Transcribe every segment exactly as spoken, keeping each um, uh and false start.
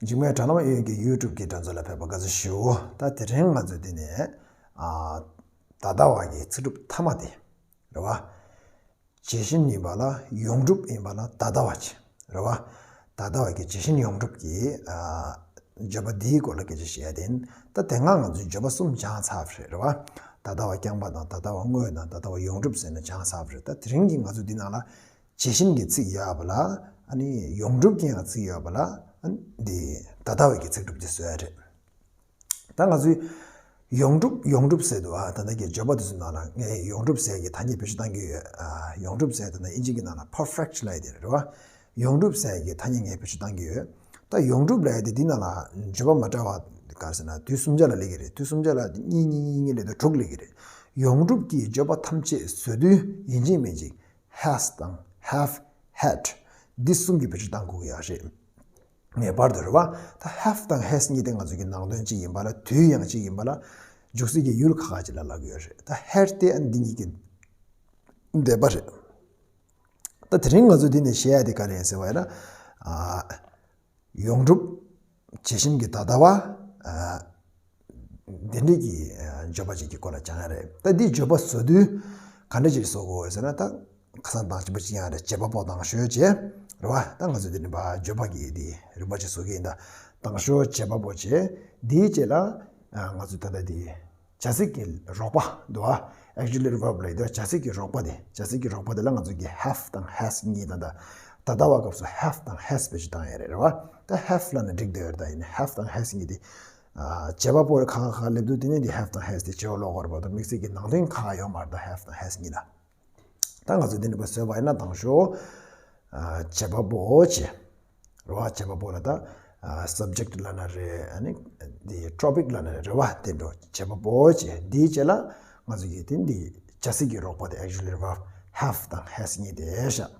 འཇིགས་མེད་དྲ་ལམ་གཡས་གཡོན་གྱི་ཡུ་ཊུབ་ཀྱི་འགྲན་རྩོད་ལ་ཕེབས་པ་དགའ་བསུ་ཞུ། ད་དེ་རིང་ང་ཚོས་འདི་ནས་ཨ། ད་ལྟ་བ་གི་ཚིག་གྲུབ་མཐའ་མ་དེ་རེད་བ། བྱད་བཞིན་ཡིན་པ་ལ་ཡོངས་གྲུབ་ཡིན་པ་ལ་ད་ལྟ་བ་བྱེད་རེད་བ། ད་ལྟ་བ་གི་བྱད་བཞིན་ཡོངས་གྲུབ་ཀྱི་ཨ། བརྗོད་པ་འདིའི་སྐོར་ལ་སྐད་ཆ་བཤད་ཡ་དེ་ཡིན། ད་དེ་སྔ་ང་ཚོས་བརྗོད་པ་གསུམ་སྦྱངས་ཚར་བ་རེད་རེད་བ། ད་ལྟ་བ་རྐྱང་པ་དང་ད་ལྟ་བ་དངོས་དང་ད་ལྟ་བ་ཡོངས་གྲུབ་ཟེར་ནས་སྦྱངས་ཚར་བ་རེད། ད་དེ་རིང་གི་ང་ཚོ་འདི་ནང་ལ་བྱད་བཞིན་གྱི་ཚིག་ཡོད་པ་ལ། ཨ་ནི་ཡོངས་གྲུབ་ཀྱི་ཡང་ཚིག་ཡོད་པ་ལ། ཨ་ནི་འདི་ད་ལྟ་བའི་གི་ཚིག་གྲུབ་དེ་བཟོ་ཡ་རེད། ད་ང་ཚོས་ཡོངས་གྲུབ་ཡོངས་གྲུབ་ཟེར་འདུག་ཨ། ད་ལྟ་གི་བརྗོད་པ་དེ་ཚོའི་ནང་ལ་ངས་ཡོངས་གྲུབ་ཟེར་གྱི་ཐ་སྙད་བེད་སྤྱོད་བཏང་གི་ཡོད། ཨ། ཡོངས་གྲུབ་ཟེར་ད་ལྟ་ཨིན་ཇི་གི་ནང་ལ་perfect་ལབ་ཡ་དེ་རེད་བ། ཡོངས་གྲུབ་ཟེར་གྱི་ཐ་སྙད་ངས་བེད་སྤྱོད་བཏང་གི་ཡོད། ད་ཡོངས་གྲུབ་ལབ་ཡ་དེ་འདི་ནང་ལ་བརྗོད་པ་མ་འདྲ་བ་ག་རེ་ཟེར་ན་དུས་གསུམ་ཆ་ལ་སླེབས་ཀྱི་རེད། དུས་གསུམ་ཆ་ལ་གཉིས་གཉིས་གཉིས་གཉིས་སླེབས་དུས་དྲུག་སླེབས་ཀྱི་རེད། ཡོངས་གྲུབ་ཀྱི་བརྗོད་པ་ཐམས་ཅད་བཟོ་དུས་ཡིན་གཅིག་མིན་གཅིག has་དང་have had་འདི་གསུམ་གྱི་བེད་སྤྱོད་བཏང་དགོས་ཀྱི་ཡོད་རེད། ངེས་པར་དུ་རེད་བ། ད་have་དང་has་གཉིས་དེ་ང་ཚོ་གི་ནང་དོན་གཅིག་ཡིན་པ་ལ་དུས་ཡང་གཅིག་ཡིན་པ་ལ་འཇུག་སྲིད་ཀྱི་ཡུལ་ཁག་ཁག་ཅིག་ལ་ལབ་ཀྱི་ཡོད་རེད། ད་had་དེ་ཨ་འདི་གཉིས་ཀྱི་འདས་པ་རེད། ད་དེ་རིང་ང་ཚོ་འདི་ནས་བཤད་ཡ་དེ་ག་རེ་ཡིན་ཟེར་བ་ཡིན་ན། ཨ། ཡོངས་གྲུབ། བྱད་བཞིན་གྱི་ད་ལྟ་བ། ཨ། དེ་འདྲའི་གི་ཨ། བརྗོད་པ་ཅིག་གི་སྐོར་ལ་སྦྱང་ཡ་རེད། ད་འདིའི་བརྗོད་པ་བཟོ་དུས་ག་འདྲ་ཅིག་བཟོ་དགོས་ཟེར་ན། ད་ཁ་སང་དང་གཅིག་པ་ཅིག་ཡང་རེད། བྱེད་པ་པོ་དང་ཤོད་བྱས་རེད་བ། ད་ང་ཚོ་འདི་ནི་བ་བརྗོད་པ་གི་འདི་རིམ་པ་ཅིག་བཟོ་གི་ཡིན། ད་དང་ཤོད་བྱེད་པ་པོ་བྱས་འདིའི་རྗེས་ལ་ཨ། ང་ཚོ་ད་ལྟ་འདི་བྱ་ཚིག་གི་རོགས་པ་འདུག་ཨ། auxiliary verb་ལབ་ཡོད། བྱ་ཚིག་གི་རོགས་པ་དེ། བྱ་ཚིག་གི་རོགས་པ་དེ་ལ་ང་ཚོ་གིས་have་དང་has་གཉིས་དང་། ད་ད་ལྟ་བ་སྐབས་སུ་have་དང་has་བེད་སྤྱོད་བཏང་ཡ་རེད་རེད་བ། ད་have་ལབ་ན་འགྲིག་བསྡད་ཡོད་རེད། ད་ཡིན་ན་have་དང་has་གཉིས་དེ། ཨ། བྱེད་པ་པོ་ཁ་ཁ་སླེབས་དུས་དེ་ནས་འདི་have་དང་has་དེ་བྱེད་པ་ལོག་གོ་རེད་པ། ད་དམིགས་བསལ་གྱི་ནང་དོན་ཁ་ཁ་ཡོད་མ་རེད། ད་have་དང་has་གཉིས་ལ། ད་ང་ཚོ་འདི་འདྲ་པ་བཟོས་པ་ཡིན་ན་དང་ཤོ། ཨ། བྱེད་པ་པོ་བྱས། རེད་བ། བྱེད་པ་པོ་ལ་ད། ཨ། subject་ལབ་ན་རེད། ཨ་ནི་འདི་topic་ལབ་ན་རེད་བ། དེ་འདྲ་བྱེད་པ་པོ་བྱས། འདིའི་རྗེས་ལ་ང་ཚོ་གིས་དེ་འདི་བྱ་ཚིག་གི་རོགས་པ་དེ་auxiliary verb have་དང་has་གཉིས་དེ་བཞག་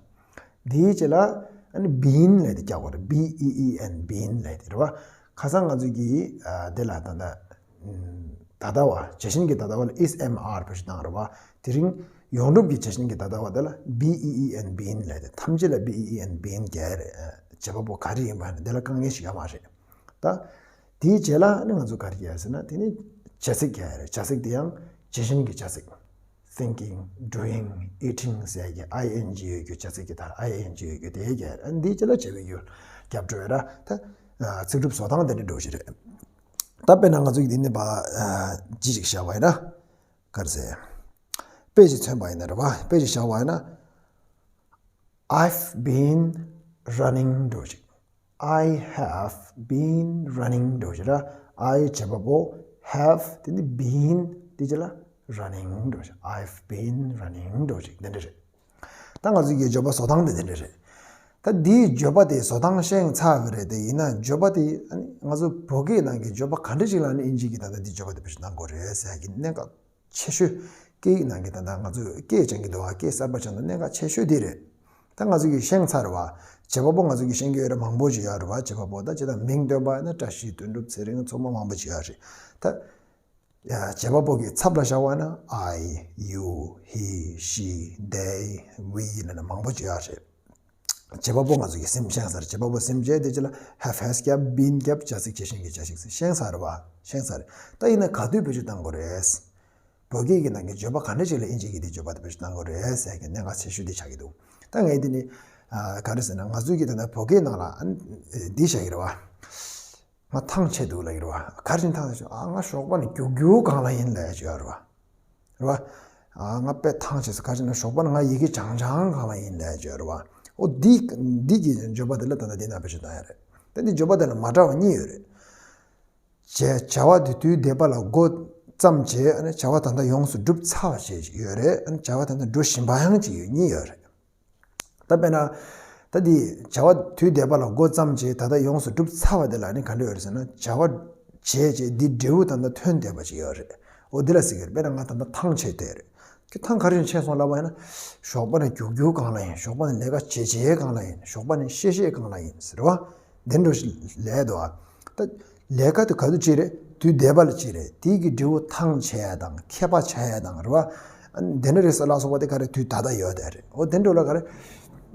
འདིའི་རྗེས་ལ་ཨ་ནི་been་ལབ་དེ་རྒྱག་དགོས་རེད། B E E N been་ལབ་དེ་རེད་བ། ཁ་སང་ང་ཚོ་གིས་ཨ། དེ་ལ་ད་ལྟ་ད་ལྟ་བ་བྱད་བཞིན་གྱི་ད་ལྟ་བ་ལ་is am are་བེད་སྤྱོད་བཏང་རེད་བ། དེ་རིང་ཡོངས་གྲུབ་ཀྱི་བྱད་བཞིན་གྱི་ད་ལྟ་བ་དེ་ལ་B E E N been་ལབ་དེ། ཐམས་ཅད་ལ་B E E N been་རྒྱག་རེད། བྱེད་པ་པོ་ག་རེ་ཡིན་པ་ནི་དེ་ལ་དཀའ་ངལ་ཞིག་ཡོད་མ་རེད། ད་དེའི་རྗེས་ལ་ནི་ང་ཚོ་ག་རེ་རྒྱག་ཟེར་ན། དེ་ནི་བྱ་ཚིག་རྒྱག་རེད། བྱ་ཚིག་དེ་ཡང་བྱད་བཞིན་གྱི་བྱ་ཚིག thinking, doing, eating་ཟེར་གྱི་I N G་ཡོད་རྒྱུ། བྱ་ཚིག་གི་མཐར་I N G་ཡོད་རྒྱུ་དེ་རྒྱག་རེད། འདིའི་རྗེས་ལ་བྱ་བའི་ཡུལ་རྒྱབ་འགྲོ་ཡ་ར། ད་ཚིག་གྲུབ་བཟོ་སྟངས་དེ་འདྲ་འགྲོ་གི་རེད། ད་དཔེར་ན་ང་ཚོ་གི་འདི་ནི་བ་ཅི་ཞིག་བྱ་བ་ཡིན་ན། ག་རེ་ཟེར། དཔེ་ཞིག་མཚོན་པ་ཡིན་ན་རེད་བ། དཔེ་ཞིག་བྱ་བ་ཡིན་ན། I've been running་འགྲོ་ཅིག I have been running་འགྲོ་ཅིག་ར། I་བྱེད་པ་པོ། have་དེ་ནི་been་དེ་ཅི་ལ་running་འགྲོ་ཅིག I've been running་འགྲོ་ཅིག་དེ་འདྲ་རེད། ད་ང་ཚོ་གི་བརྗོད་པ་བཟོ་སྟངས་དེ་དེ་འདྲ་རེད། ད་འདིའི་བརྗོད་པ་དེ་བཟོ་སྟངས་ཤེས་ཚར་བ་རེད། དེ་ཡིན་ན་བརྗོད་པ་དེ་ཨ་ནི་ང་ཚོ་བོད་སྐད་ནང་གི་བརྗོད་པ་ག་འདྲ་ཞིག་ལ་ནི་ཨིན་ཇི་གི་ད་ལྟ་འདི་བརྗོད་པ་དེ་བེད་སྤྱོད་གནང་དགོས་རེད་ཟེར་གི་གནད་འགག་ཆེ་ཤོས། སྐད་ཡིག་ནང་གི་ད་ལྟ་ང་ཚོས་སྐད་སྦྱང་གི་འདུག་བ། སྐད་གསར་པ་སྦྱང་དུས་གནད་འགག་ཆེ་ཤོས་དེ་རེད། ད་ང་ཚོ་གི་ཤེས་ཚར་བ། བྱེད་པ་པོ་ང་ཚོ་གི་ཤེས་ཀྱི་ཡོད་རེད། མང་པོ་ཅིག་ཡོད་རེད་བ། བྱེད་པ་པོ་ད་ཅི་ལྟར་མིང་འདོན་པ་ཡིན་ན་བཀྲ་ཤིས་དོན་གྲུབ་ཚེ་རིང་ཚོགས་མ་མང་པོ་ཅིག་ཡོད་རེད། ད་ཡ་བྱེད་པ་པོ་གི་ཚབ་ལ་བཞག་པ་ན་I, you, he, she, they, we་ལབ་ན་མང་པོ་ཅིག་ཡོད་རེད། བྱེད་པ་པོ་ང་ཚོ་གི་སེམས་ཤེས་ཚར། བྱེད་པ་པོ་སེམས་བྱས་དེ་ཅི་ལ་have, has་རྒྱབ་been་རྒྱབ་བྱ་ཚིག་བྱད་བཞིན་གྱི་བྱ་ཚིག་ཤེས་ཚར་བ། ཤེས་ཚར། ད་ཡིན་ན་ག་དུས་བེད་སྤྱོད་གཏང་དགོས་རེད། བོད་སྐད་ཀྱི་ནང་གི་བརྗོད་པ་ག་འདྲ་ཞིག་ལ་ཨིན་ཇི་གི་དེ་བརྗོད་པ་དེ་བེད་སྤྱོད་གཏང་དགོས་རེད་ཟེར་གྱི་གནད་འགག་ཆེ་ཤོས་དེ་ཆགས་ཀྱི་འདུག་ད་ངས་དེ་ནི་ཨ། ག་རེ་ཟེར་ན་ང་ཚོའི་གི་ད་ལྟ་བོད་སྐད་ནང་ལ་ཨ་ནི་འདི་བྱ་གི་རེད་བ། ང་ཐང་ཆད་འདུག་ལབ་ཀྱི་རེད་བ། ག་རེ་བྱས་ནས་ཐང་ཆད། ཨ། ང་ཞོགས་པ་ནས་རྒྱུག་རྒྱུག་སྒང་ལ་ཡིན་ལབ་ཡ་ཅིག་ཡོད་རེད་བ། རེད་བ། ཨ། ང་དཔེ་ཐང་ཆད་སོང་། ག་རེ་བྱས་ནས་ཞོགས་པ་ནས་ང་ཡི་གེ་སྦྱང་སྦྱང་སྒང་ལ་ཡིན་ལབ་ཡ་ཅིག་ཡོད་རེད་བ། འོ་འདི་འདི་གི་བརྗོད་པ་དེ་ལ་ད་ལྟ་འདི་ན་བེད་སྤྱོད་གཏོང་ཡ་རེད། ད་འདི་བརྗོད་པ་དེ་ལ་མ་འདྲ་བ་གཉིས་ཡོད་རེད། བྱས། བྱ་བ་དེ་དུས་འདས་པ་ལ་འགོ་བརྩམས་བྱས། ཨ་ནི་བྱ་བ་ད་ལྟ་ཡོངས་སུ་གྲུབ་ཚར་བ་ཞིག་ཡོད་རེད། ཨ་ནི་བྱ་བ་ད་ལྟ་འགྲོ་བཞིན་པ་ཡང་ཅིག་ཡོད། གཉིས་ཡོད་རེད། ད་དཔེར་ན། ད་འདི་བྱ་བ་དུས་འདས་པ་ལ་འགོ་བརྩམས་བྱས་ད་ལྟ་ཡོངས་སུ་གྲུབ་ཚར་བ་དེ་ལ་ནི་ག་འདྲ་ཡོད་རེད་ཟེར་ན། བྱ་བ་བྱས་བྱས་འདི་འབྲས་བུ་ད་ལྟ་ཐོན་བསྡད་པ་ཅིག་ཡོད་རེད། འོ་འདི་ལ་ཟེར་གི་རེད། དཔེར་ན་ང་ད་ལྟ་ཐང་ཆད་བསྡད་རེད། ཁྱོད་ཐང་ག་རེ་ཆད་སོང་ལབ་པ་ཡིན་ན། ཞོགས་པ་ནས་རྒྱུག་རྒྱུག་སྒང་ལ་ཡིན། ཞོགས་པ་ནས་ལས་ཀ་བྱས་བྱས་སྒང་ལ་ཡིན། ཞོགས་པ་ནས་བཤད་བཤད་སྒང་ལ་ཡིན་ཟེར་བ། འདི་འདྲ་ཞིག་ལས་འདུག་ཨ། ད་ལས་ཀ་དེ་ག་དུས་བྱེད་རེད། དུས་འདས་པ་ལ་བྱེད་རེད། དེའི་གི་འབྲས་བུ་ཐང་ཆད་ཡ་དང་ཁྱད་པར་ཆགས་ཡ་དང་རེད་བ། ཨ་ནི་དེ་འདྲ་རེད་ཟེར་ལ་སོགས་པ་དེ་ག་རེ་དུས་ད་ལྟ་ཡོད་དེ་རེད། འོ་དེ་འདྲ་ལ་ག་རེ།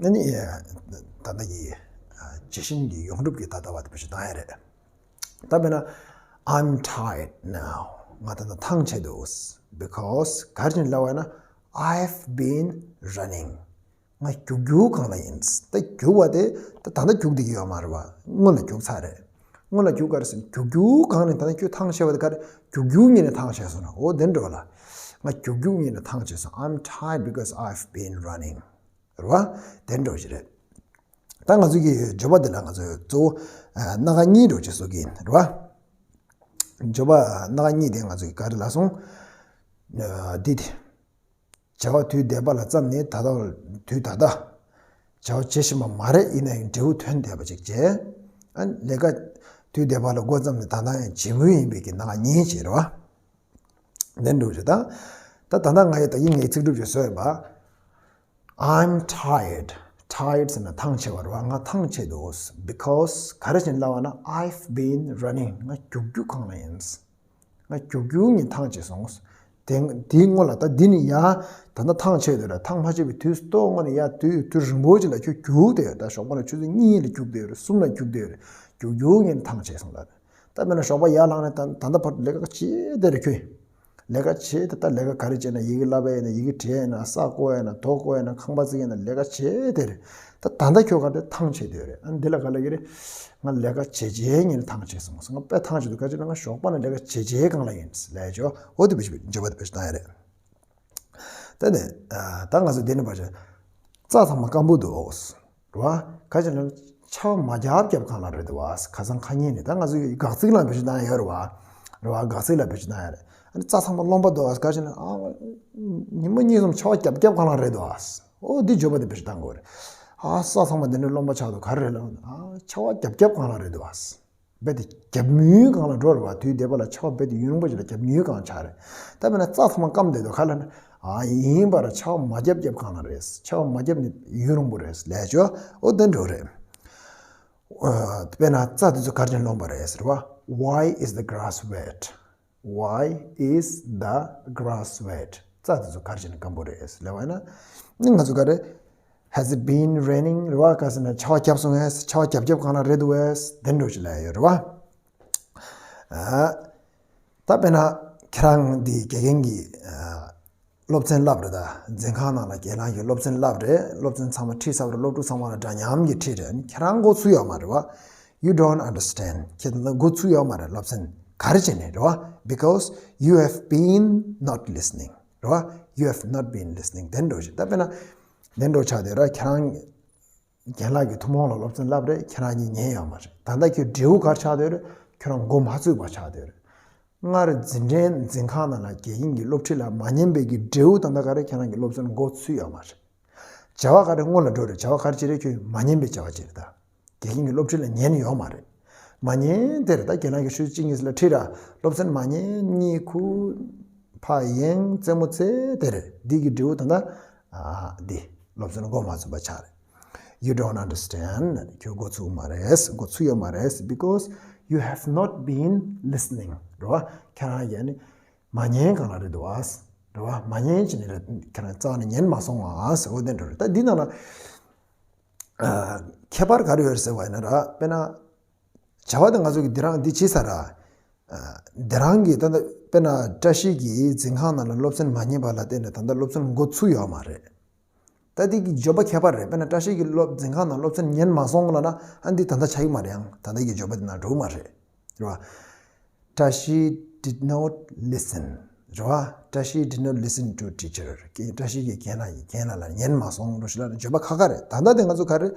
ཨ་ནི་ད་ལྟ་གི་ ཇི་བཞིན་གྱི་ཡོངས་གྲུབ་ཀྱི་ད་ལྟ་བ་དེ་བེད་སྤྱོད་བཏང་ཡ་རེད། ད་དཔེར་ན། I'm tired now. ང་ད་ལྟ་ཐང་ཆད་འདུག Because ག་རེ་བྱས་ནས་ལབ་པ་ཡིན་ན། I've been running. ང་རྒྱུག་རྒྱུག་སྒང་ལ་ཡིན། ད་རྒྱུག་པ་དེ་ད་ད་ལྟ་རྒྱུག་བསྡད་ཀྱི་ཡོད་མ་རེད་པ། སྔོན་ལ་རྒྱུག་ཚར་རེད། སྔོན་ལ་རྒྱུག་ག་རེ་ཟེར། རྒྱུག་རྒྱུག་སྒང་ནས་ད་ལྟ་ཁྱོད་ཐང་ཆད་པ་དེ་ག་རེ། རྒྱུག་རྒྱུག་ཉིད་ནས་ཐང་ཆད་སོང་ན། འོ་དེ་འདྲ་ལ། ང་རྒྱུག་རྒྱུག་ཉིད་ནས་ཐང་ཆད་སོང་། I'm tired because I've been running. རེད་པ། དེ་འདྲ་ཞིག་རེད། ད་ང་ཚོ་གི་བརྗོད་པ་འདི་ལ་ང་ཚོས་གཙོ་བོ་སྣ་ཁ་གཉིས་འདྲ་ཅིག་བཟོ་གི་ཡིན། རེད་པ། བརྗོད་པ་སྣ་ཁ་གཉིས་དེ་ང་ཚོ་གི་ག་རེ་ལབ་སོང་། འདི་དེ། བྱ་བ་དུས་འདས་པ་ལ་བརྩམས་ནས་ད་ལྟ་བར་དུས་ད་ལྟ། བྱ་བ་བྱེད་བཞིན་པ་མ་རེད། ཡིན་ན་ཡང་འབྲས་བུ་ཐོན་བསྡད་པ་ཅིག་བྱས། ཨ་ལས་ཀ་དུས་འདས་པ་ལ་འགོ་བརྩམས་ནས་ད་ལྟ་ཡང་བྱེད་མུས་ཡིན་པའི་གི་སྣ་ཁ་གཉིས་བྱས། རེད་པ། དེ་འདྲ་ཞིག་ད། ད་ད་ལྟ་ང་ཡི་ད་ཡིན་ངའི་ཚིག་གྲུབ་ཅིག་བཟོས་ཡོད་པ། I'm tired. Tired ཟེར་ན་ཐང་ཆད་པ་རེད་པ། ང་ཐང་ཆད་འདུག Because ག་རེ་བྱས་ནས་ལབ་པ་ན། I've been running. ང་རྒྱུག་རྒྱུག་སྒང་ལ་ཡིན། ང་རྒྱུག་རྒྱུག་ཉིད་ཐང་ཆད་སོང་། དེ་དེའི་སྔོན་ལ་ད་འདི་ནས་ཡར་ད་ལྟ་ཐང་ཆད་དེ་རེད། ཐང་མ་ཆད་པའི་དུས་སྟོང་སྔོན་ནས་ཡར་དུས་དུས་རིང་པོ་ཅིག་ལ་ཁྱོད་རྒྱུག་བསྡད་ཡོད། ད་ཞོགས་པ་ལ་ཆུ་ཚོད་གཉིས་ལ་རྒྱུག་བསྡད་ཡོད་རེད། གསུམ་ལ་རྒྱུག་བསྡད་ཡོད་རེད། རྒྱུག་རྒྱུག་ཉིད་ཐང་ཆད་སོང་ད། ད་དཔེར་ན་ཞོགས་པ་ཡར་ལངས་ནས་ད་ད་ལྟ་བར་དུ་ལས་ཀ་བྱས་བསྡད་རེད་ཁྱོད། ལས་ཀ་བྱས་ཏེ། ད་ལས་ཀ་ག་རེ་བྱས་ན། ཡི་གེ་བསླབ་པ་ཡིན་ན། ཡི་གེ་བྲིས་ཡིན་ན། ས་བརྐོ་ཡིན་ན། རྡོ་བརྐོ་ཡིན་ན། ཁང་པ་བརྩིགས་ཡིན་ན། ལས་ཀ་བྱས་བསྡད་རེད། ད་ད་ལྟ་ཁྱོད་ག་འདྲ་ཐང་ཆད་བསྡད་རེད། ཨ་འདི་ལ་ག་ལབ་ཀྱི་རེད། ང་ལས་ཀ་བྱས་བྱས་ཉིད་ཐང་ཆད་སོང་། ང་དཔེ་ཐང་ཆད་འདུག་ག་ཅི་ལ། ང་ཞོགས་པ་ནས་ལས་ཀ་བྱས་བྱས་སྒང་ལ་ཡིན་ལབ་ཡ་ཅིག་འོ་དེ་བེད་སྤྱོད་བརྗོད་པ་དེ་བེད་སྤྱོད་བཏང་ཡ་རེད། ད་ནས་ད་ང་ཚོ་འདི་ནས་བར་ཆད། རྩྭ་ཚང་མ་སྐམ་པོ་འདུག་རེད་པ། ག་ཅི་ལ། ཆར་པ་མ་བརྒྱབ་བརྒྱབ་སྒང་ལ་རེད་འདུག་པ། ཁ་སང་ཁ་ཉིན་ནས་ད་ང་ཚོ་ཡི་དགག་ཚིག་ལ་བེད་སྤྱོད་བཏང་ཡ་ཡོད་རེད་པ། རེད་པ། དགག་ཚིག་ལ་བེད་སྤྱོད་བཏང་ཡ་རེད། ཨ་ནི་རྩྭ་ཚང་མ་རློན་པ་འདུག་པ། ག་ཅི་ལ། ཨ། ཉི་མ་གཉིས་གསུམ་ཆར་པ་བརྒྱབ་བརྒྱབ་སྒང་ལ་རེད་འདུག་པ། འོ་འདི་བརྗོད་པ་དེ་བེད་སྤྱོད་བཏང་དགོས་རེད། ཨ་རྩྭ་ཚང་མ་འདི་འདྲ་རློན་པ་ཆགས་འདུག་ག་རེ་རེད་ལབ་ན། ཨ་ཆར་པ་བརྒྱབ་བརྒྱབ་སྒང་ལ་རེད་འདུག་པ། རྦད་དེ་བརྒྱབ་མུས་སྒང་ལ་འགྲོ་རེད་པ། དུས་འདས་པ་ལ་ཆར་པ་རྦད་དེ་ཡུན་རིང་པོ་ཞིག་ལ་བརྒྱབ་མུས་སྒང་ཆགས་རེད། ད་དཔེར་ན་རྩྭ་ཚང་མ་སྐམ་བསྡད་འདུག་ག་ལབ་ན། ཨ་ཡིན་པར་ཆར་པ་མ་བརྒྱབ་བརྒྱབ་སྒང་ལ་རེད། ཆར་པ་མ་བརྒྱབ་ནས་ཡུན་རིང་པོ་རེད་ལབ་ཡ་ཅིག་འོ་དེ་འདྲ་རེད། ཨ་དཔེར་ན་རྩྭ་དེ་ཚོ་ག་རེ་བྱས་ནས་རློན་པ་རེད་ཟེར་བ། Why is the grass wet? Why is the grass wet? རྩྭ་དེ་ཚོ་ག་རེ་བྱས་ནས་སྐམ་པོ་རེད་ལབ་པ་ཡིན་ན། ནི་ང་ཚོ་ག་རེ། Has it been raining? རེད་པ། ག་ཟེར་ན་ཆར་པ་བརྒྱབ་སོང་ངས། ཆར་པ་བརྒྱབ་བརྒྱབ་སྒང་ལ་རེད་འདུག་པས། དེ་འདྲ་ཞིག་ལབ་ཡ་ཡོད་རེད་པ། ཨ། ད་དཔེར་ན་ཁྱེད་རང་འདི་དགེ་རྒན་གྱི་ཨ་སློབ་ཚན་བསླབ་རེད། ད་འཛིན་ཁང་ནང་ལ་རྒན་ལགས་ཀྱིས་སློབ་ཚན་བསླབ་རེད། སློབ་ཚན་ཚང་མ་ཁྲིད་ཚར་བ་རེད། སློབ་ཕྲུག་ཚང་མ་ལ་འདྲ་མཉམ་གྱིས་ཁྲིད་རེད། ཁྱེད་རང་མགོ་ཚོས་ཡོད་མ་རེད་པ། You don't understand. ཁྱེད་རང་མགོ་ཚོས་ཡོད་མ་རེད། སློབ་ཚན་ག་རེ་བྱས་ནས་རེད་པ། Because you have been not listening. རེད་པ། You have not been listening. དེ་འདྲ་ཞིག་ད་དཔེར་ན་དེ་འདྲ་ཆགས་བསྡད་རེད། ཁྱེད་རང་རྒན་ལགས་ཀྱིས་ཐུན་མོང་ལ་སློབ་ཚན་བསླབ་རེད། ཁྱེད་རང་གཉིས་ཉན་ཡོད་མ་རེད། ད་ལྟ་ཁྱོད་འབྲས་བུ་ག་རེ་ཆགས་བསྡད་རེད། ཁྱོད་རང་མགོ་མ་ཚོས་པ་ཆགས་བསྡད་རེད། སྔར་འཛིན་གྲྭའི་འཛིན་ཁང་ནང་ལ་དགེ་རྒན་གྱིས་སློབ་ཁྲིད་ལ་མ་ཉན་པའི་གི་འབྲས་བུ་ད་ལྟ་ག་རེ། ཁྱེད་རང་གི་སློབ་ཚན་མགོ་ཚོས་ཡོད་མ་རེད། བྱ་བ་ག་རེ་སྔོན་ལ་འགྲོ་རེད། བྱ་བ་ག་རེ་བྱེད་རེད། ཁྱོད་མ་ཉན་པའི་བྱ་བ་བྱེད་རེད་ད། དགེ་རྒན་གྱི་སློབ་ཁྲིད་ལ་ཉན་ཡོད་མ་རེད། མ་ཉན་དེ་རེད། ད་རྒན་ལགས་ཀྱིས་ཆུ་ཚོད་གཅིག་གཉིས་ལ་ཁྲིད་ར། སློབ་ཚན་མ་ཉན། གཉིད་ཁུག་ཕར་ཡེངས། རྩེད་མོ་རྩེ། དེ་རེད། འདི་གི་འབྲས་བུ་ད་ལྟ་ཨ་འདི་སློབ་ཚན་མགོ་མ་ཚོས་པ་ཆགས་རེད། You don't understand. ཁྱོད་མགོ་ཚོས་མ་རེད། མགོ་ཚོས་ཡོད་མ་རེད། Because you have not been listening. རེད་པ། ཁྱེད་རང་ཡ་ནི་མ་ཉན་སྒང་ལ་རེད་འདུག་པ། རེད་པ། མ་ཉན་བྱས་ནས་རེད། ཁྱེད་རང་རྩ་ནས་ཉན་མ་སོང་བ་ཟེར་བ་དེ་འདྲ་རེད། ད་འདི་ནང་ལ་ཨ་ཁྱད་པར་ག་རེ་ཡོད་རེད་ཟེར་བ་ཡིན་ན་ར། དཔེར་ན་བྱ་བ་དེ་ང་ཚོ་གིས་འདི་རང་འདི་བྱས་ཚར་ར། ཨ་འདི་རང་གིས་ད་ལྟ་དཔེར་ན་བཀྲ་ཤིས་ཀྱིས་འཛིན་ཁང་ནང་ལ་སློབ་ཚན་མ་ཉན་པ་ལ་བརྟེན་ནས་ད་ལྟ་སློབ་ཚན་མགོ་ཚོས་ཡོད་མ་རེད། ད་འདི་གི་བརྗོད་པ་ཁྱད་པར་རེད། དཔེར་ན་བཀྲ་ཤིས་ཀྱིས་སློབ་འཛིན་ཁང་ནང་སློབ་ཚན་ཉན་མ་སོང་ལབ་ན། ཨ་འདི་ད་ལྟ་ཆགས་ཀྱི་མ་རེད། ཡང་ད་ལྟ་གི་བརྗོད་པ་འདི་ནང་འགྲོ་གི་མ་རེད། རེད་པ། བཀྲ་ཤིས་did not listen. རེད་པ། བཀྲ་ཤིས་did not listen to teacher. བཀྲ་ཤིས་ཀྱིས་རྒན་ལགས་ཀྱིས་རྒན་ལགས་ལ་ཉན་མ་སོང་འགྲོ་ཞིག་ལབ་ན་བརྗོད་པ་ཁག་ཁག་རེད། ད་ལྟ་དེ་ང་ཚོ་ག་རེ།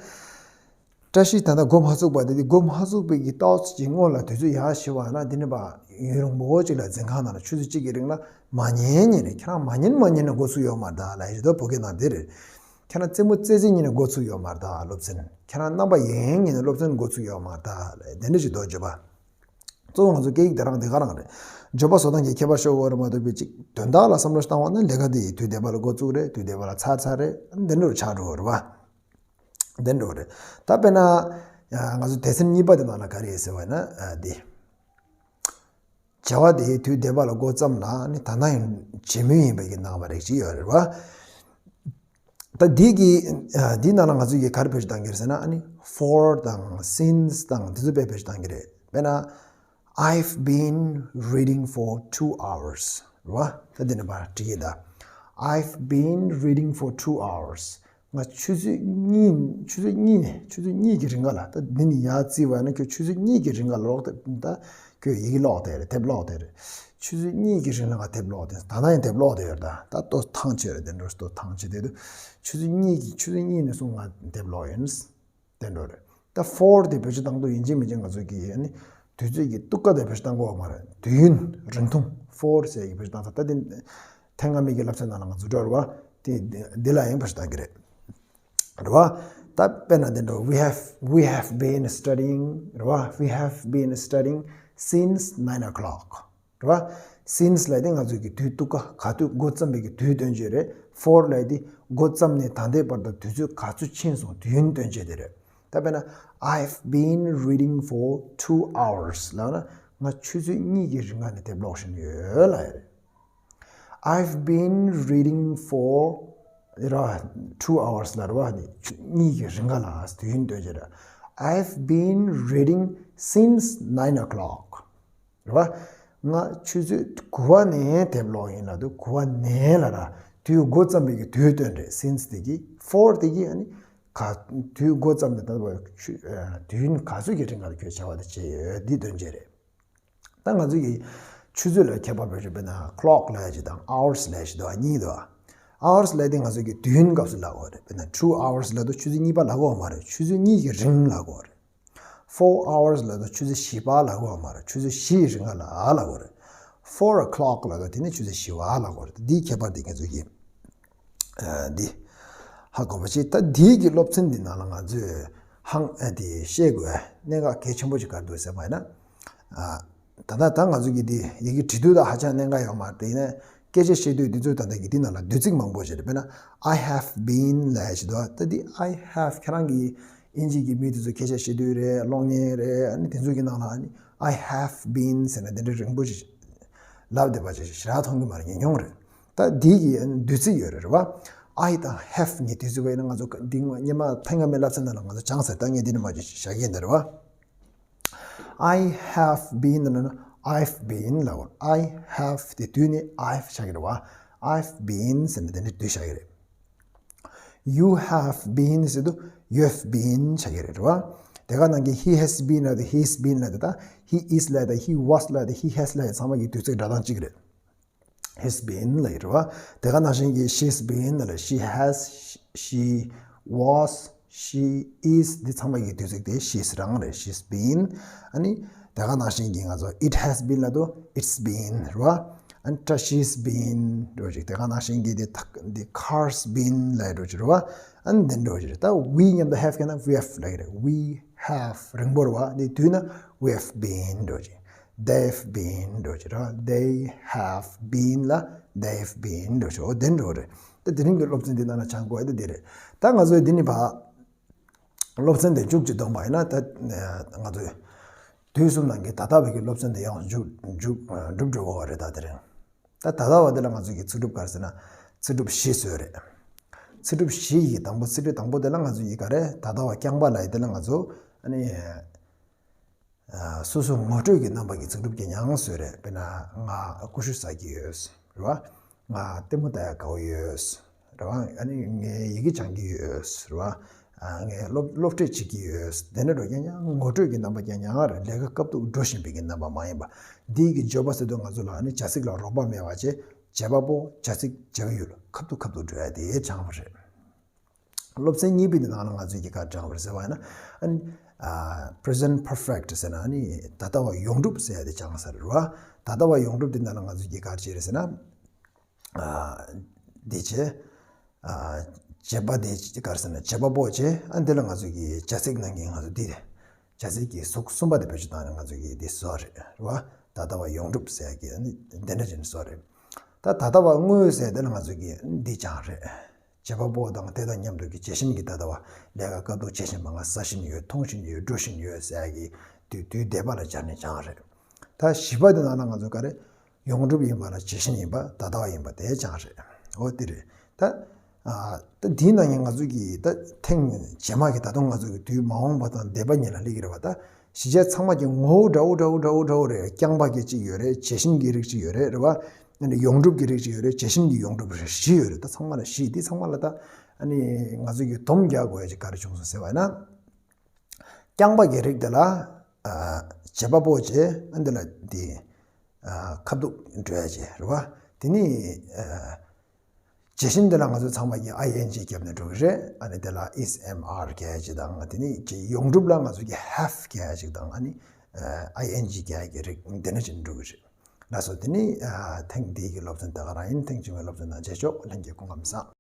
བཀྲ་ཤིས་ད་ལྟ་མགོ་མ་ཚོས་པ་དེ། དེ་མགོ་མ་ཚོས་པའི་གི་རྟགས་ཅིག་སྔོན་ལ་དུས་ཚོད་ཡར་ཞུ་བ་ན། འདི་ནི་པ་ཡུན་རིང་པོ་ཅིག་ལ་འཛིན་ཁང་ནང་ལ་ཆུ་ཚོད་གཅིག་གི་རིང་ལ་མ་ཉན་ཉན་ནས། ཁྱེད་རང་མ་ཉན་མ་ཉན་ནས་མགོ་ཚོས་ཡོད་མ་རེད་ད་ལབ་ཡ་ཞིག་འདུག་བོད་སྐད་ནང་དེ་རེད། ཁྱེད་རང་རྩེད་མོ་རྩེ་རྩེ་ཉིད་ནས་མགོ་ཚོས་ཡོད་མ་རེད་ད་སློབ་ཚན། ཁྱེད་རང་རྣམ་པ་གཡེང་ཉིད་ནས་སློབ་ཚན་མགོ་ཚོས་ཡོད་མ་རེད་ད་ལབ་ཡ་དེ་འདྲ་ཞིག་འདུག་བརྗོད་པ། གཙོ་བོ་ང་ཚོ་སྐད་ཡིག་དེ་རང་དེ་ག་རང་རེད། བརྗོད་པ་བཟོ་སྟངས་ཀྱི་ཁྱད་པར་ཤོར་བ་རེད་མ་གཏོགས་པའི་ཅིག་དོན་དག་ལ་བསམ་བློ་བཏང་བ་ན། ལས་ཀ་འདི་ཡི་དུས་འདས་པ་ལ་འགོ་བཙུགས་རེད། དུས་འདས་པ་ལ་ཚར་ཚར་རེད། འདི་འདྲ་ཆགས་འགྲོ་བ་རེད་པ། འདི་འདྲ་རེད། ད་དཔེར་ན་ང་ཚོ་སྡེ་ཚན་གཉིས་པ་དེ་ནང་ལ་ག་རེ་ཡོད་ཟེར་བ་ན། ཨ་འདི། བྱ་བ་དེ་དུས་འདས་པ་ལ་འགོ་བརྩམས་ལ་ནི་ད་ལྟ་ཡང་བྱེད་མུས་ཡིན་པའི་གི་སྣང་བ་རིགས་གཅིག་ཡོད་རེད་པ། ད་འདི་གི་འདི་ནང་ལ་ང་ཚོས་ཀྱི་ག་རེ་བེད་སྤྱོད་བཏང་གི་རེད་ཟེར་ན། ཨ་ནི་for དང་since དང་འདི་ཚོ་དཔེ་བེད་སྤྱོད་བཏང་གི་རེད། དཔེར་ན། I've been reading for two hours. རེད་བ། ད་འདི་ནས་ཕར་བྲིས་ཀྱི་ད། I've been reading for two hours. ང་ཆུ་ཚོད་གཉིས་ཆུ་ཚོད་གཉིས་ནས་ཆུ་ཚོད་གཉིས་ཀྱི་རིང་ག་ལ། ད་འདི་ནས་ཡར་བརྩིས་པ་ན་ཁྱོད་ཆུ་ཚོད་གཉིས་ཀྱི་རིང་ག་ལ་ཀློག་དེ་ད་ཁྱོད་ཡི་གེ་ཀློག་དེ་རེད། དེབ་ཀློག་དེ་རེད། ཆུ་ཚོད་གཉིས་ཀྱི་རིང་ལ་ང་དེབ་ཀློག་དེ། ད་ལྟ་ཡང་དེབ་ཀློག་དེ་ཡོད་རེད། ད་ད་ལྟོ་ཐང་ཆད་རེད། དེ་འགྲོ་ལྟོ་ཐང་ཆད་དེ་དུས་ཆུ་ཚོད་གཉིས་ཀྱི་ཆུ་ཚོད་གཉིས་ནས་བཟུང་ང་དེབ་ཀློག་ཡིན། དེ་འགྲོ་རེད། ད་for དེ་བེད་སྤྱོད་བཏང་དུས་ཡིན་གཅིག་མིན་གཅིག་ང་ཚོ་གི་ཨ་ནི་དུས་ཚོད་ཀྱི་སྟུག་ཀ་དེ་བེད་སྤྱོད་བཏང་དགོས་པ་མ་རེད། དུས་ཡུན་རིང་ཐུང་for ཟེར་གྱི་བེད་སྤྱོད་བཏང་ས། ད་དེ་ཐེངས་སྔ་མའི་གི་བསླབ་ཚན་ནང་ལ་ང་ཚོ་འགྲོ་རེད་བ། དེ་འདི་ལ་ཡང་བེད་སྤྱོད་བཏང་གི་རེད། རེད་བ། ད་དཔེར་ན་དེ་འགྲོ། We have we have been studying. རེད་བ། We have been studying since nine o'clock. རེད་བ། Since ལབ་དེ་ང་ཚོ་གི་དུས་སྟུག་ཀ་ག་དུས་འགོ་བརྩམས་པའི་གི་དུས་སྟོན་བྱེད་རེད། For ལབ་དེ་འགོ་བརྩམས་ནས་ད་ལྟའི་བར་དུ་དུས་ཚོད་ག་ཚོད་ཕྱིན་སོང་དུས་ཡུན་སྟོན་བྱེད་དེ་རེད། ད་དཔེར་ན། I've been reading for two hours ལབ་ན་ང་ཆུ་ཚོད་གཉིས་ཀྱི་རིང་ལ་ནས་དེབ་ཀློག་བཞིན་ཡོད་ལབ་ཡ་རེད། I've been reading for ར་two hours ལབ་ར་བ། ནི་ཆུ་གཉིས་ཀྱི་རིང་ག་ལ་དུས་ཡུན་སྟོན་བྱེད་རེད། I've been reading since nine o'clock. རེད་བ། ང་ཆུ་ཚོད་དགུ་པ་ནས་དེབ་ཀློག་ཡིན་ལབ་དུས་དགུ་པ་ནས་ལབ་ར། དུས་འགོ་བརྩམས་པའི་གི་དུས་སྟོན་རེད། Since དེ་གི་for དེ་གི་ཨ་ནི་ག་དུས་འགོ་བརྩམས་ནས་ད་བར་ཆུ་ཨ་དུས་ཡུན་ག་ཚོད་ཀྱི་རིང་ལ་ཁྱོད་བྱ་བ་དེ་བྱས་ཡོད་འདི་སྟོན་བྱེད་རེད། ད་ང་ཚོ་གི་ཆུ་ཚོད་ལ་ཁྱད་པར་བེད་སྤྱོད་དཔེར་ན་clock ལབ་ཡ་ཅིག་དང་hours ལབ་ཡ་ཅིག་འདུག་གཉིས་འདུག hours ལབ་དེ་ང་ཚོ་གི་དུས་ཡུན་སྐབས་སུ་ལབ་དགོས་རེད། དཔེར་ན་two hours ལབ་དུས་ཆུ་ཚོད་གཉིས་པ་ལབ་དགོས་མ་རེད། ཆུ་ཚོད་གཉིས་ཀྱི་རིང་ལབ་དགོས་རེད། Four hours ལབ་དུས་ཆུ་ཚོད་བཞི་པ་ལབ་དགོས་མ་རེད། ཆུ་ཚོད་བཞི་ཡི་རིང་ལ་ལབ་དགོས་རེད། Four o'clock ལབ་དུས་དེ་ནི་ཆུ་ཚོད་བཞི་པ་ལབ་དགོས་རེད། འདིའི་ཁྱད་པར་དེ་ང་ཚོ་གི་ཨ་འདི་ཧ་གོ་བ་བྱེད། ད་འདིའི་གི་སློབ་ཚན་འདི་ནང་ལ་ང་ཚོས་ཧང་ཨ་དེ་ཤེས་དགོས་གནད་འགག་གལ་ཆེན་པོ་ཅིག་ག་རེ་འདུག་ཟེར་བ་ཡིན་ན། ཨ་ད་ལྟ་ད་ང་ཚོ་གི་འདི་ཡི་གེ་འབྲི་དུས་ད་ཧ་ཅང་གནད་འགག་ཡོད་མ་རེད། དེ་ཡིན་ན་སྐད་ཆ་བཤད་དུས་འདི་ཚོའི་ད་ལྟ་གི་འདི་ནང་ལ་བསྡུས་ཚིག་མང་པོ་ཞིག་རེད། དཔེར་ན་I have been ལབ་ཡ་ཞིག་འདུག་ད་འདི་I have ཁྱེད་རང་གི་ཨིན་ཇི་གི་མི་དེ་ཚོ་སྐད་ཆ་བཤད་དུས་རེད། གློག་བརྙན་རེད། ཨ་ནི་དེ་ཚོ་གི་ནང་ལ་ཨ་ནི་I have been ཟེར་ན་དེ་འདྲ་རིང་པོ་ཞིག་ལབ་བསྡད་པ་ཅིག་ཞེ་དྲག་མཐོང་གི་མ་རེད། ཉུང་ཉུང་རེད། ད་འདི་གི་བསྡུས་ཚིག་ཡོད་རེད། རེད་བ། I དང་have གཉིས་བསྡུས་ཚིག་བས་ན་ང་ཚོ་འདི་སྔོན་མ་ཐེངས་སྔ་མའི་བསླབ་ཚན་ནང་ལ་ང་ཚོ་སྦྱངས་ཟེར། ད་ངས་འདི་ནས་མར་བཞག་གི་ཡིན་ད། རེད་བ། I have been ལབ་ན་I've been ལབ་དགོས། I have དེ་བསྡུས་ནས་I've ཆགས་ཀྱི་རེད་བ། I've been ཟེར་ནས་དེ་འདྲ་བསྡུས་བཞག་གི་རེད། You have been ཟེར་དུས་you have been ཆགས་ཀྱི་རེད། རེད་བ། དེ་ག་ནང་གི་he has been ལབ་དེ་he's been ལབ་དེ་ད་he is ལབ་དེ་he was ལབ་དེ་he has ལབ་དེ་ཚང་མ་གི་བསྡུས་ཚིག་སྒྲ་གདངས་གཅིག་རེད། He's been ལབ་ཡོད་རེད་བ། དེ་ག་ནང་བཞིན་གྱི་she's been ལབ་she has she was she is འདི་ཚང་མ་གི་བསྡུས་ཚིག་དེ་she's རང་རེད། She's been ཨ་ནི་དེ་ག་ནང་བཞིན་གྱི་ང་ཚོ་it has been ལབ་དུས་it's been རེད་བ། ཨ་ནི་trash is been འགྲོ་ཅིག་དེ་ག་ནང་བཞིན་གྱི་དེ་ཐག་འདི་car's been ལབ་འགྲོ་ཅིག་རེད་བ། ཨ་ནི་འདི་འགྲོ་ཅིག་རེད། ད་we མཉམ་དུ་have ག་ན་we have ལབ་ཀྱི་རེད། We have རིང་པོ་རེད་བ། འདི་བསྡུས་ན་we have been འགྲོ་ཅིག They've been འགྲོ་ཅིག་རེད་བ། They have been ལ་they've been འགྲོ་ཅིག་འོ་དེ་འགྲོ་རེད། ད་དེ་རིང་གི་སློབ་ཚན་འདི་ནང་ལ་སྦྱང་དགོས་ཡ་དེ་འདི་རེད། ད་ང་ཚོས་འདི་ནི་བ་སློབ་ཚན་དེ་མཇུག་ཅིག་བསྡོམས་པ་ཡིན་ན། ད་ང་ཚོས་དུས་གསུམ་ནང་གི་ད་ལྟ་བའི་གི་སློབ་ཚན་དེ་ཡང་མཇུག་མཇུག་གྲུབ་འགྲོ་གི་རེད། ད་དེ་རིང་ད་ད་ལྟ་བ་དེ་ལ་ང་ཚོ་གི་ཚིག་གྲུབ་ག་རེ་ཟེར་ན་ཚིག་གྲུབ་བཞི་བཟོས་རེད། ཚིག་གྲུབ་བཞི་ཡི་དང་པོ་ཚིག་གྲུབ་དང་པོ་དེ་ལ་ང་ཚོ་ཡི་ག་རེ་ད་ལྟ་བ་རྐྱང་པ་ལ་ཡི་དེ་ལ་ང་ཚོ་ཨ་ནི་སོ་སོ་ངོ་སྤྲོད་ཀྱི་རྣམ་པ་གི་ཚིག་གྲུབ་ཀྱི་ཉང་བཟོས་རེད། དཔེར་ན་ང་ཀུ་ཤུ་ཟ་གི་ཡོད་རེད་བ། ང་ལྟད་མོ་ལྟ་ཡ་དགའ་བོ་ཡོད་རེད་བ། ཨ་ནི་ངས་ཡི་གེ་སྦྱང་གི་ཡོད་རེད་བ། ཨ་ངས་སློབ་སློབ་ཁྲིད་བྱེད་ཀྱི་ཡོད། དེ་འདྲ་འགྲོ་ཀྱང་ཡང་ངོ་སྤྲོད་ཀྱི་རྣམ་པ་ཀྱང་ཡང་རེད། ལས་ཀ་སྐབས་ཐོག་འགྲོ་བཞིན་པའི་གི་རྣམ་པ་མ་ཡིན་པ། འདི་གི་བརྗོད་པ་ཟེར་དུས་ང་ཚོ་ལ་ཨ་ནི་བྱ་ཚིག་ལ་རོགས་པ་མེད་པ་བྱས། བྱེད་པ་པོ་བྱ་ཚིག་བྱ་བའི་ཡུལ་སྐབས་ཐོག་སྐབས་ཐོག་འགྲོ་ཡ་དེ་སྦྱངས་པ་རེད། སློབ་ཚན་གཉིས་པའི་ནང་ལ་ང་ཚོས་ཀྱི་ག་རེ་སྦྱངས་པ་རེད་ཟེར་བ་ཡིན་ན། ཨ་ནི་ཨ་present perfect ཟེར་ན་ཨ་ནི་ད་ལྟ་བ་ཡོངས་གྲུབ་ཟེར་ཡ་དེ་སྦྱངས་ས་རེད་བ། ད་ལྟ་བ་ཡོངས་གྲུབ་དེ་ནང་ལ་ང་ཚོས་ཀྱི་ག་རེ་བྱས་རེད་ཟེར་ན། ཨ་འདི་བྱས། ཨ་བྱེད་པ་དེ་ག་རེ་ཟེར་ན་བྱེད་པ་པོ་བྱས། ཨ་འདི་ལ་ང་ཚོས་ཀྱི་བྱ་ཚིག་ནང་གི་ང་ཚོ་འདི་རེད། བྱ་ཚིག་གི་གཟུགས་གསུམ་པ་དེ་བེད་སྤྱོད་བཏང་ནས་ང་ཚོས་ཀྱི་འདི་བཟོ་རེད་བ། ད་ལྟ་བ་ཡོངས་གྲུབ་ཟེར་ཡ་གི་ཨ་ནི་འདི་འདྲ་བྱས་ནས་བཟོ་རེད། ད་ད་ལྟ་བ་དངོས་ཟེར་དེ་ལ་ང་ཚོས་ཀྱི་འདི་སྦྱངས་རེད། བྱེད་པ་པོ་དང་དེ་དང་མཉམ་དུ་གི་བྱེད་བཞིན་གྱི་ད་ལྟ་བ་ལས་ཀ་སྐབས་ཐོག་བྱེད་བཞིན་པ། ང་ཟ་བཞིན་ཡོད། འཐུང་བཞིན་ཡོད། འགྲོ་བཞིན་ཡོད་ཟེར་ཡ་གི་དུས་དུས་འདས་པ་ལ་སྦྱར་ནས་སྦྱངས་རེད། ད་བཞི་པ་དེ་ནང་ལ་ང་ཚོ་ག་རེ་ཡོངས་གྲུབ་ཡིན་པ་ལ་བྱེད་བཞིན་ཡིན་པ་ད་ལྟ་བ་ཡིན་པ་དེ་སྦྱངས་རེད། འོ་དེ་རེད། ད་ ཨ་ད་དེའི་ནང་ནས་ང་ཚོ་གི་ད་ཐེངས་རྗེས་མ་གི་ད་དུང་ང་ཚོ་གི་དུས་མ་འོངས་པ་དང་འདས་པ་གཉིས་ལ་སླེབས་ཀྱི་རེད་བ། ད་གཞི་བྱས་ཚང་མ་གི་ངོ་བོ་འདྲ་བོ་འདྲ་བོ་འདྲ་བོ་འདྲ་བོ་རེད། རྐྱང་པ་གི་གཅིག་ཡོད་རེད། བྱད་བཞིན་གྱི་རིགས་གཅིག་ཡོད་རེད། རེད་བ། ཨ་ནི་ཡོངས་གྲུབ་ཀྱི་རིགས་གཅིག་ཡོད་རེད། བྱད་བཞིན་གྱི་ཡོངས་གྲུབ་རེད། བཞི་ཡོད་རེད། ད་ཚང་མ་ལ་བཞི། འདི་ཚང་མ་ལ་ད་ཨ་ནི་ང་ཚོ་གི་སྡོམ་རྒྱག་དགོས་ཡ་ཅིག་ག་རེ་བྱུང་སོང་ཟེར་བ་ཡིན་ན། རྐྱང་པ་གི་རིགས་དེ་ལ་ཨ་བྱེད་པ་པོ་བྱས། ཨ་འདི་ལ་འདི་ཨ་ཁ་ཐུག་འགྲོ་ཡ་བྱས། རེད་བ། དེ་ནི་ཨ་བྱད་བཞིན་དེ་ལ་ང་ཚོ་ཚང་མ་གི་ཨའི་ཨེན་ཇི་བརྒྱབ་ནས་འགྲོ་གི་རེད། ཨ་ནི་དེ་ལ་ཨེས་ཨེམ་ཨར་རྒྱག་ཡ་ཅིག་དང་། དེ་ནི་ཅིག་ཡོངས་གྲུབ་ལ་ང་ཚོ་གི་ཧེབ་རྒྱག་ཡ་ཅིག་དང་། ཨ་ནི་ཨའི་ཨེན་ཇི་རྒྱག་ཡ་གི་རིགས་འདི་འདྲ་ཅིག་འགྲོ་གི་རེད། ལགས་སོ། དེ་ནི་ཨ་ཐེངས་འདིའི་གི་སློབ་ཚན་དེ་ག་རང་ཡིན། ཐེངས་རྗེས་མའི་སློབ་ཚན་ནང་མཇལ་ཆོག་ལྷན་རྒྱས་སྐུ་ཁམས་བཟང་།